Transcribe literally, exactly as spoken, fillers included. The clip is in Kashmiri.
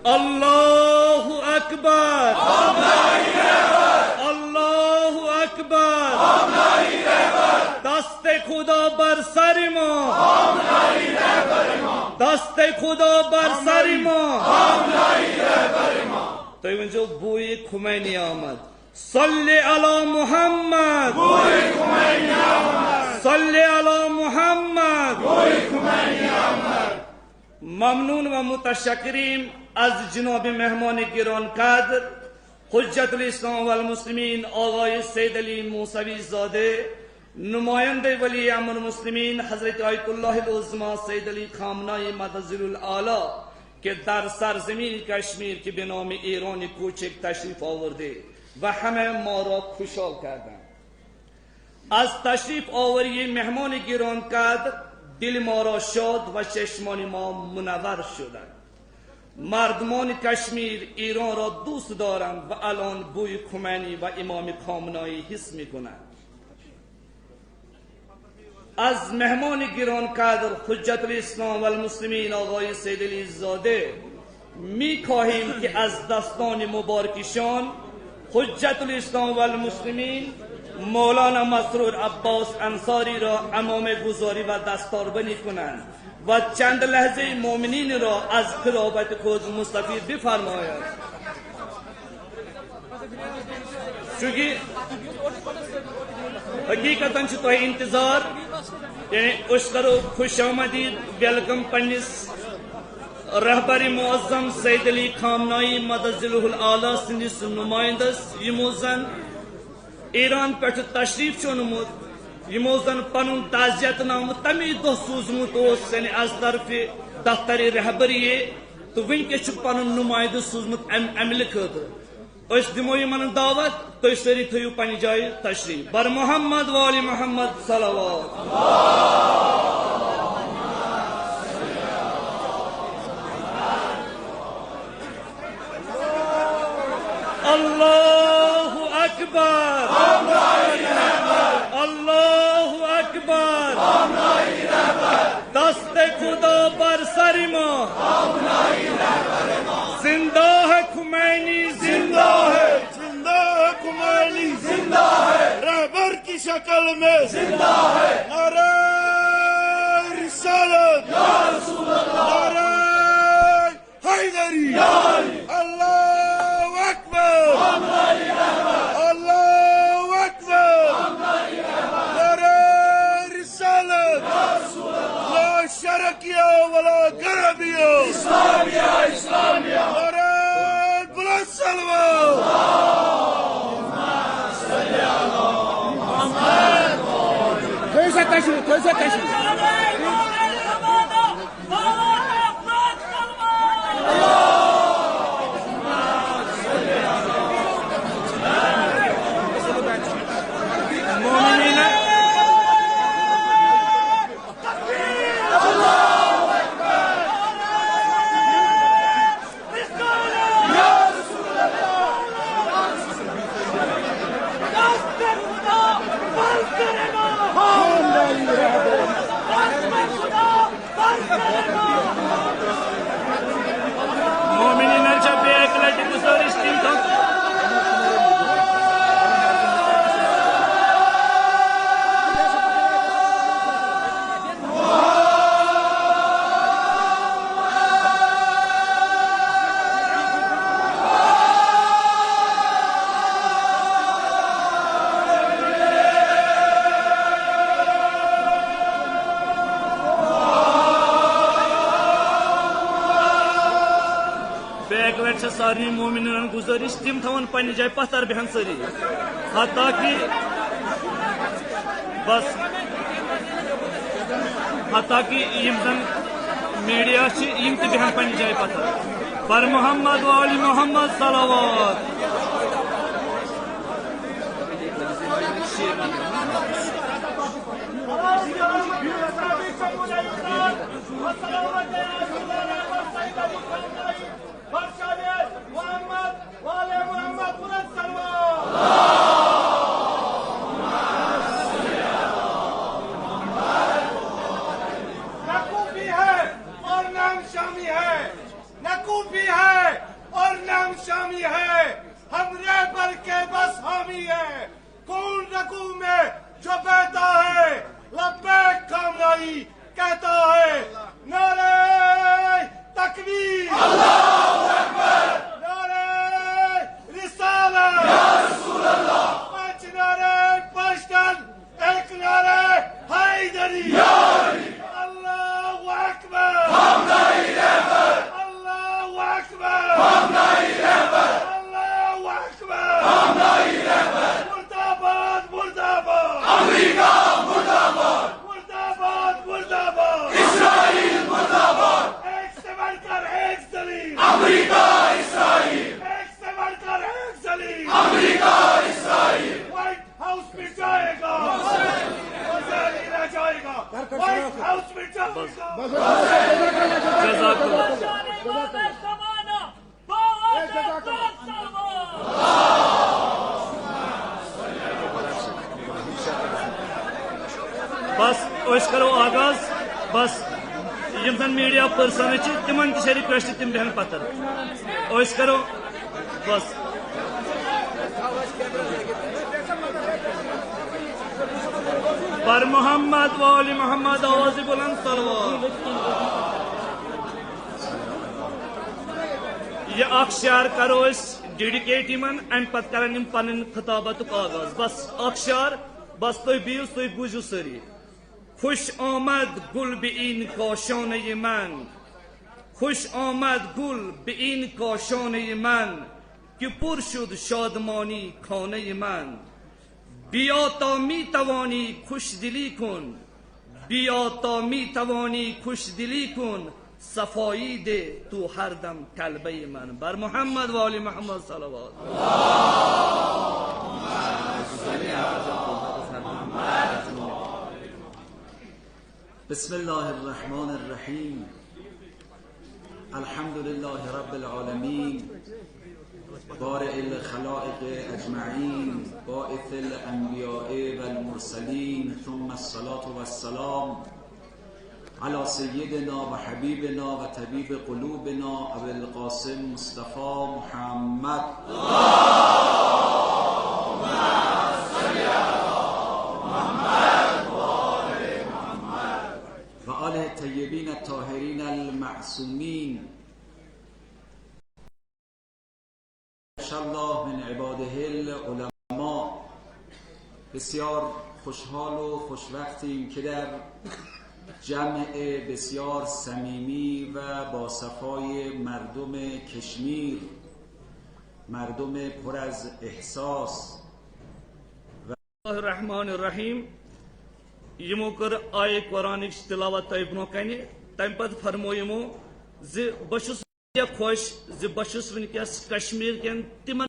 الله أكبر. الله أكبر. دست خدا بر سر ما. دست خدا بر سر ما. تُہۍ ؤنۍزیو بوی خمینی آمد. صل علی محمد. صل علی محمد. ممنون و متشکریم از جناب مهمان گرانقدر حجت الاسلام والمسلمین آقای سید علی موسوی زاده، نماینده ولی امر مسلمین حضرت آیت الله العظمی سید علی خامنه‌ای مدظله الاعلی که در سرزمین کشمیر که به نام ایران کوچک تشریف آورده و همه ما را خوشحال کردند. از تشریف آوری مهمان گرانقدر دل ما را شاد و چشمان ما منور شدند. مردمان کشمیر ایران را دوست دارند و الان بوی خمینی و امام خامنه‌ای حس می‌کنند. از مهمان گرانقدر حجت الاسلام والمسلمین آقای سید علی زاده می‌خواهیم که از دستان مبارکشان حجت الاسلام والمسلمین مولانا مسرور عباس انصاری را عمامه گذاری و دستاربندی کنند و چند لحظه مؤمنین را از قرابت خود مستفید بفرماید. چونکہ حقیقتاً چھُ تۄہہِ انتظار، یعنی أسۍ کرو خوش آمدید، ویلکم پننِس رہبر معظم سید علی خامنائی مدظلہ الاعلیٰ سٕنٛدِس نمائندس، یِمو زن ایران پٮ۪ٹھٕ تشریف چھُ اوٚنمُت، یِمو زن پنُن تعزیت نامہٕ تمی دۄہ سوٗزمُت اوس، یعنی از طرفِ دفتر رہبری، تہٕ وٕنکیٚس چھُ پنُن نمائندٕ سوٗزمُت امہِ عملہِ خٲطرٕ۔ أسۍ دِمو یِمن دعوت، تُہۍ سٲری تھٲیِو پننہِ جایہِ تشریف۔ بر محمد و آل محمد صلوات۔ اللہ اکبر۔ اللہ اکبر۔ دست خدا بر سر ما۔ زندہ ہے خمینی، زندہ ہے۔ زندہ ہے خمینی، زندہ ہے۔ رہبر کی شکل میں، زندہ ہے۔ نعرہ رسالت، یا رسول اللہ۔ نعرہ حیدری، یا علی۔ اللہ اکبر۔ اللہ اکبر۔ نعرہ رسالت، یا رسول اللہ۔ لا شرقیہ ولا غربیہ۔ اسلامیہ، اسلامیہ۔ نعرہ بلند صلوات۔ تھٲیِو سا تشریٖف، تھٲیِو سا تشریٖف۔ مومنینن چھا بیٚیہِ اَکہِ لَٹہِ گُزٲرِش تِم تھاوَن۔ بیک ویٹ چھےٚ سارنٕے مومنیٖنَن گُزٲرِش، تِم تھاوَن پننہِ جایہِ پتھر، بیٚہن سٲری۔ حتیٰ کہ بس، حتیٰ کہ یِم زن میڈیا چھِ، یِم تہِ بیٚہن پننہِ جایہِ پتھر۔ بر محمد و آل محمد صلوات۔ نہ کوفی ہے اور نہ ہم شامی ہے، نہ کوفی ہے ہم شامی ہے، ہم رہبر کے بس حامی ہے۔ کون رگوں میں جو بہتا ہے، لبیک کامنائی کہتا ہے۔ نعرہ تکبیر، اللہ اکبر، نعرہ رسالت، یا رسول اللہ، پانچ نعرے، پانچ ٹن، ایک نعرہ حیدری۔ اللہ اکبر، اللہ اکبر، اللہ اکبر۔ مردہ باد، مردہ باد۔ امریکہ مردہ باد۔ مردہ باد، مردہ باد۔ اسرائیل مردہ باد۔ ایک سے بڑھ کر ایک ذلیل۔ امریکہ، اسرائیل۔ ایک سے بڑھ کر ایک ذلیل۔ امریکہ، اسرائیل۔ وائٹ ہاؤس میں جائے گا، وزیر رہ جائے گا، وائٹ ہاؤس میں جائے گا۔ جزاک اللہ۔ بس، أسۍ کرو آغاز۔ بس، یِم زن میڈیا پرسن چھِ، تِمن تہِ چھِ ریکویسٹ، تِم بیہن پتھر۔ أسۍ کرو، بس۔ بر محمد و آل محمد، آواز بلند، صلوات۔ یہِ اکھ شعر کرو أسۍ ڈیڈیکیٹ یِمن، امہِ پتہٕ کرن یِم پنٕنۍ خطابتُک آغاز۔ بس اکھ شعر، بس تُہۍ بِہِو، تُہۍ بوٗزِو سٲری۔ خوش آمد گل به این کاشانهٔ من، خوش آمد گل به این کاشانهٔ من، که پر شد شادمانی خانهٔ من. بیا تا می‌توانی خوش‌دلی کن، بیا تا می‌توانی خوش‌دلی کن، صفایی ده تو هر دم کلبهٔ من. بر محمد و آل محمد صلوات. بسم الله الرحمن الرحیم. الحمد لله رب العالمین، بارئ الخلائق اجمعین، باعث الانبیاء والمرسلین، ثم الصلاة والسلام علی سیدنا و حبیبنا و طبیب قلوبنا ابی القاسم مصطفی محمد و آله الطیبین الطاهرین المعصومین. انشاءالله من عباده العلماء. بسیار خوشحال و خوشوقتیم که در جمع بسیار صمیمی و با صفای مردم کشمیر، مردم پر از احساس، الرحمن الرحیم۔ یِمو کٔر آیہِ قرآنٕچ تلاوت تۄہہِ برونٛہہ کنہِ۔ تمہِ پتہٕ فرموو یِمو زِ بہٕ چھُس واریاہ خۄش زِ بہٕ چھُس وٕنکیٚس کشمیر کٮ۪ن تِمن